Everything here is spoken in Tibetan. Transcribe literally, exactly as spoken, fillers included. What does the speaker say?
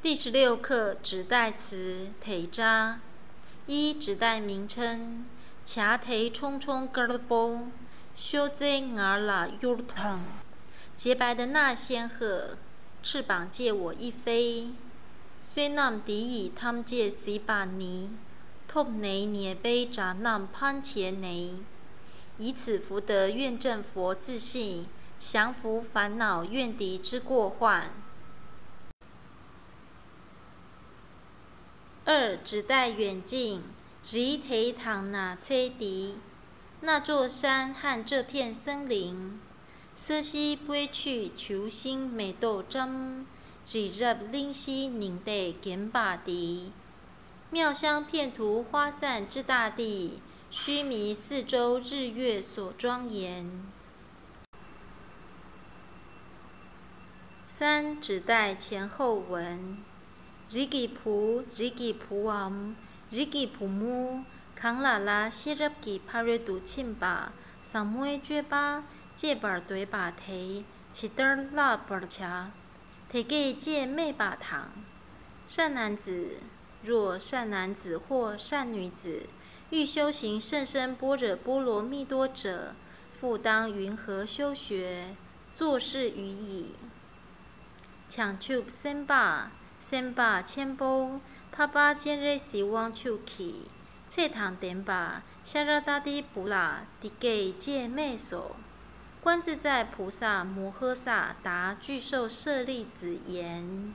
第十六课指代词 དེ་སྒྲ། 一、指代名称 བྱ་དེ་ཁྲུང་ཁྲུང་དཀར་པོ། ཤོ་ཙེ་ངར་ལ་གཡུར་ཐོང་། 洁白的那仙鹤 翅膀借我一飞། བསོད་ནམས་འདི་ཡིས་ཐམས་ཅད་གཟིགས་པ་ཉིད། ཐོབ་ནས་ཉེས་པའི་དགྲ་རྣམས་ཕམ་བྱས་ནས། 以此福德愿证佛自性，降伏烦恼怨敌之过患。 二、指代远近 རི་དེ་དང་ན་ཚོད་འདི། 那座山和这片森林། 色西归去求新美豆争， རི་རབ་གླིང་བཞི་ཉིང་ལྟས་རྒན་པ་འདི། 妙香片图花散之大地，须弥四周日月所庄严。 三、指代前后文。 རིགས་ཀྱི་བུ། རིགས་ཀྱི་བུའམ། རིགས་ཀྱི་བུ་མོ། གང་ལ་ལ་ཤེས་རབ་ཀྱི་ཕ་རོལ་ཏུ་ཕྱིན་པ་ཟབ་མོའི་སྤྱོད་པ་སྤྱད་པར་འདོད་པ་དེས་ཇི་ལྟར་བསླབ་པར་བྱ། དེ་སྐད་ཅེས་སྨྲས་པ་དང་། 善男子 若善男子或善女子，欲修行甚深般若波罗蜜多者，复当云何修学，作是语已。 བྱང་ཆུབ་སེམས་དཔའ། སེམས་དཔའ་ཆེན་པོ། འཕགས་པ་སྤྱན་རས་གཟིགས་དབང་ཕྱུག་གིས་ཚེ་དང་ལྡན་པ་ཤཱ་ར་དྭ་ཏིའི་བུ་ལ་འདི་སྐད་ཅེས་སྨྲས་སོ། 观自在菩萨摩诃萨达巨兽舍利子言：